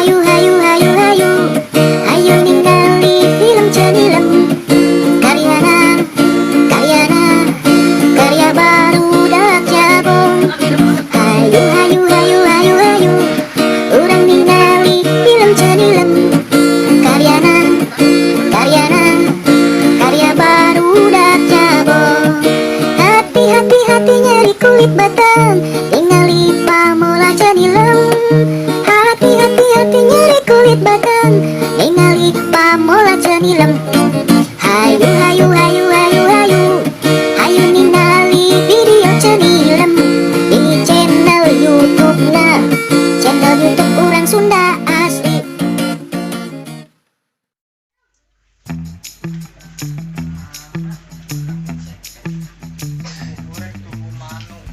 Hayu hayu hayu hayu, hayu ningali film Cenilem. Karyana, karyana, karya barudak jabong. Hayu hayu hayu hayu hayu, urang ningali film Cenilem. Karyana, karyana, karya barudak jabong. Hati hati hati nyeri kulit batang, ningali pamola Cenilem. Hati hati hati nyeri kulit batang, ningali pamola Cenilem. Hayu hayu hayu hayu hayu, hayu ningali video Cenilem di channel YouTube na, channel YouTube urang Sunda asli. Goreng tubuh manuk.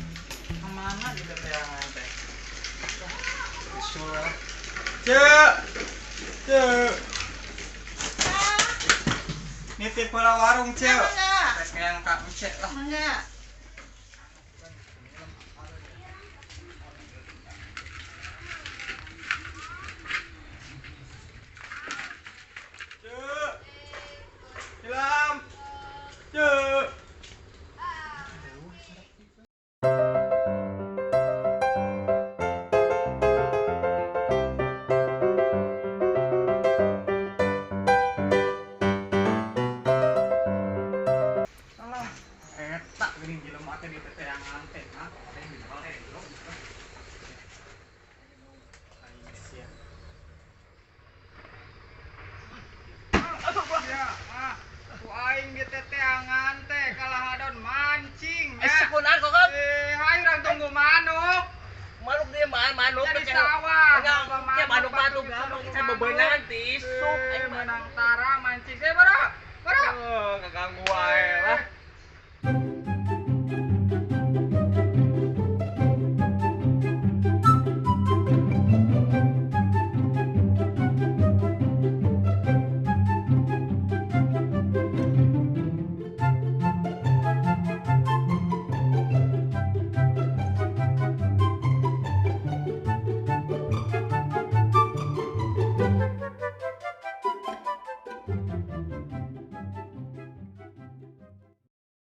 Kemana gitu teangan teh? Usul lah. Cek. Cek. Nitip heula warung, Cek. Rek yang ka Encek lah. Mangga. Cek. Hilam. Cek. Alah, eta geuning jelema teh di teteangan teh, ha? Teh minimal elok. Aing sia. Ya, ah, ku aing di teteangan teh kalah adon mancing. Eh, sekunan kok kan? Eh, hayu urang tunggu manuk. Manuk dia mah manuk Jadi sawah. Enggak, Loba kayak manuk manuk batu manuk bisa saya bebenangan tisuk Eh, aing menang tara mancing. Eh, bro. Bro. Oh, keganggu wae lah.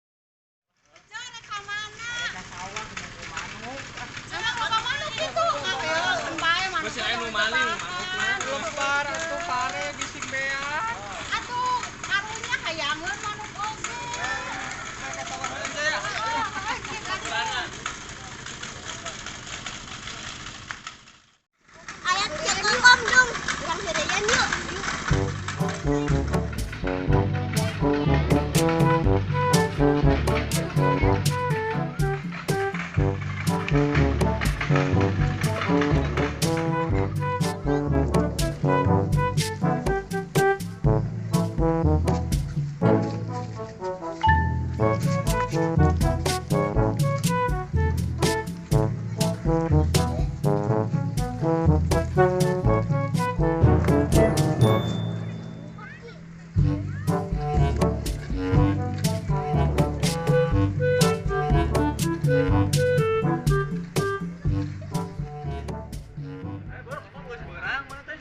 Jangan ka mana? Ka sawah nunggu manuk. Jangan ka manuk itu. Ayo, bae manuk. Geus aya nu maling manukna. Lebar atuh pare bising beak. Atuh, karunya hayangeun manuk oge. Heeh, heeh, Aya cekokom dong. Urang heureuyan yuk. Eh, bro, kok geus beurang mana teh?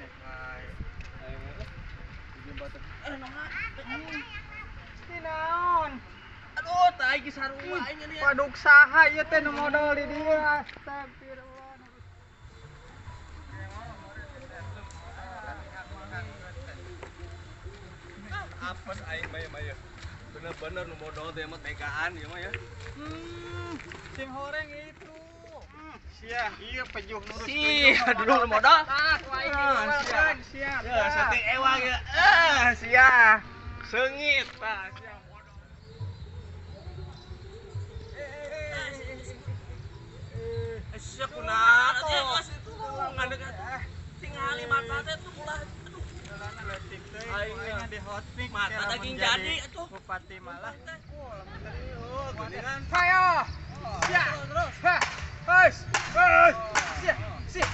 Naon? Aduh, tai geus sarua aing ini. Paduk saha ieu teh nu modal di dieu. Astagfirullah. Apes aing mah ya. Bener-bener nu modal teh mah tegaan ieu mah ya. Sing horeng itu. Sia, iya pejuh nurus. Sia, dulu nu modal. Ah, ku aing dijualkeun, sia. Ya, sating ewang ya. Ah, sia. Seungit tah sia modal. Eh, sia kunaon atuh? Ngadeg tingali mata teh tuh ulah. Aduh. Leutik teh, Aing aing di hot pick. Mata daging jadi atuh. Bupati malah. Oh, geuningan. Hayo. Sia. Ha. Hus. Hus. Sia. Sia.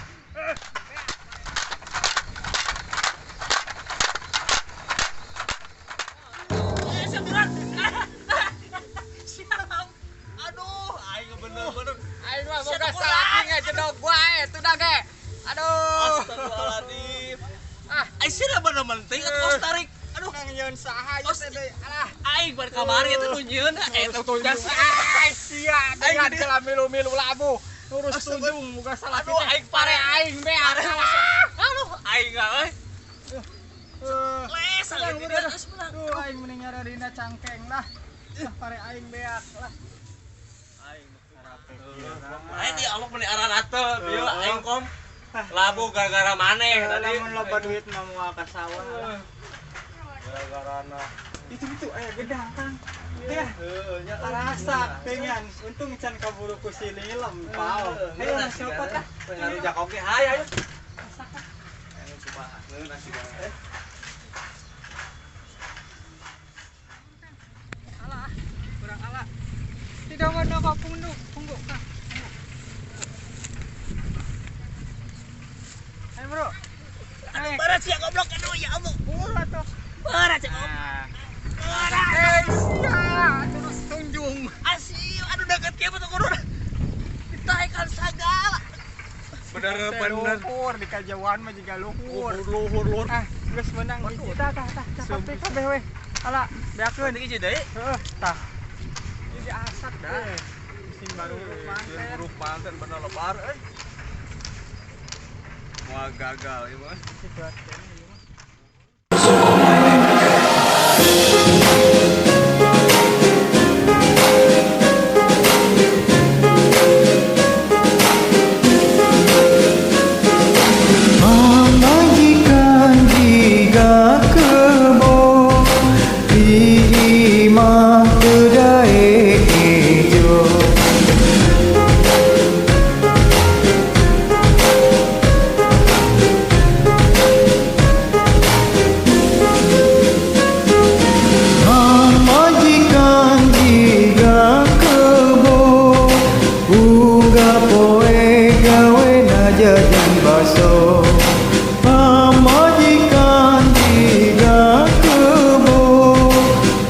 Eh, sia berat. Siap. Aduh, aing bener-bener. Aing mah Sia boga kunaon? salaki ngejedog wae tuh dah ge. Aduh. Astagfirullahaladzim. bener penting atuh kos tarik. Aduh, nang nyeun saha ieu teh deui. Alah, aing bar kamari eta nu nyieun eta tugas. Ai sia, aing geus milu-milu labuh. Urus tunjung muga salah. Aduh, aing pare aing be. Aduh, aing euy. Les geus menang. Duh, aing mending nyararina cangkeng lah. Pare aing beak lah. Aing aing di awak meni ararate bieu aing kom. Labu gara-gara maneh tadi. Lamun loba duit mah moal ka sawah lah. Gara-garana. Itu aya gedang Kang. Ya, heeh nya karasak pengen. Untung can kaburu ku si Lilem, pao. Ayo copot lah. Ngarujak oge hayu ayo. Masak ah. Ayo coba nasi banget. Alah, kurang ala. Tidak mana kok punduk, pungguk Kang. Ayo bro. Aduh, berat sih goblok, aduh ya Allah. Buru atuh. Berat sih goblok. Berat. Sia, terus tunjung. Asyik, aduh deket kieu mah kudu. Ditaekan sagala. Bener-bener luhur di kajauhan mah juga luhur. Luhur luhur. Ah, geus meunang hiji tah tah tah. Cakep kabeh we. Ala, beakeun hiji deui. Heeh, tah. Jadi asak dah. Sing baru manten. Baru manten bener lebar euy. Wah gagal ya mah. Pamajikan jiga kebo di imah teu daek ejo. Pamajikan jiga kebo unggah poe gawe jajan baso. Pamajikan jiga kebo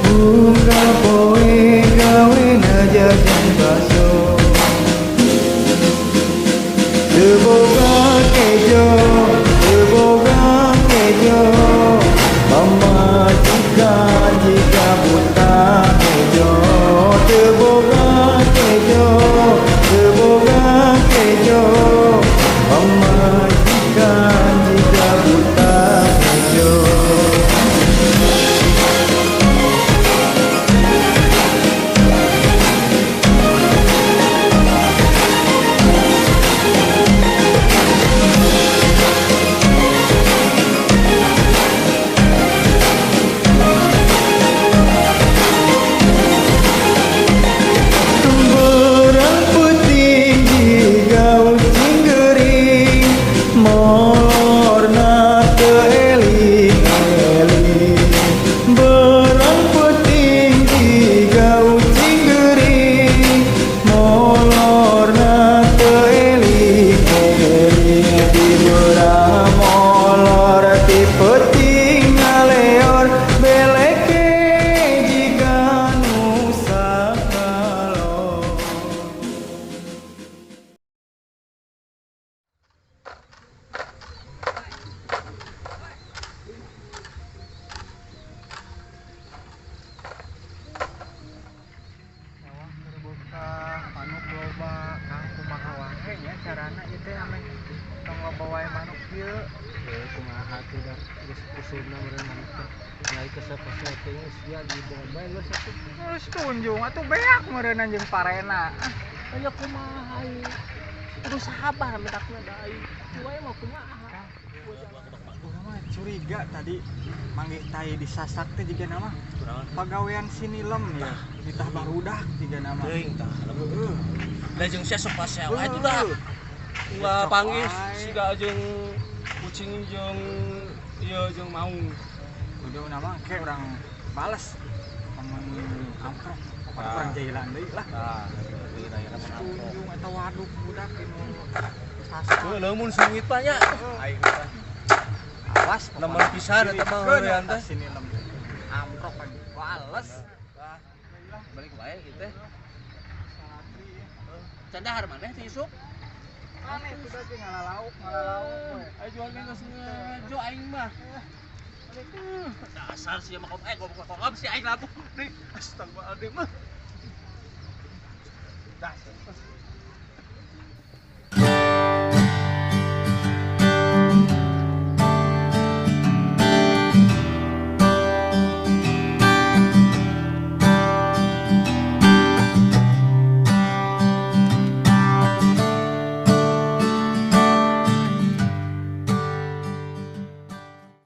unggah poe gawe jajan baso. Teu boga kejo, teu boga kejo, pamajikan jiga buta kejo. Teu boga kejo, teu boga kejo, pamajikan jiga buta kejo. Berang peuting jiga ucing gering, molorna teu eling-eling. Berang peuting jiga ucing gering, molorna teu eling-eling. Di beurang molor ti peuting ngaleor, beleke jiga nu sakalor. Sawah terbuka manuk loba Kang kumaha wae nya carana ieu teh ameh tong loba wae manuk ieu. Kumaha tuh dah geus usumna meureun manuk teh. Lain kesep-kesep teh geus sia dibawa bae geus atuh. Geus tunjung atuh beak meureunna jeung parena. Aya kumaha ieu. Kudu sabar mitakna da aing. Wae mah kumaha. Urang mah curiga tadi manggih tai disasak teh jiga nama pagawean sinilem ya ditah barudak jiga nama. Teuing tah. Heeh. Da jeung sia sok pasea wae atuh dah. Ulah panggih siga jeung kucing jeung ieu jeung maung. Udah nama ke urang bales amun amprok pokoknya urang jahilan deui lah. Tah, teuing aya lamun amprok. Tunjung atau waduk budak nu sasak. Heuh, lamun sungit mah nya. Aing tah. Awas Nemen pisan eta mah heureun teh. Sinilem amprok kan bales. Tah, balik wae kieu teh. Can dahar maneh teh isuk? Aneh sudah sih ngalalauk, ngalalauk we. Ayo jual geus ngejo aing mah. Dasar sia mah kom goblok kom si aing labuh deui. Astagfirullahaladzim. Dasar.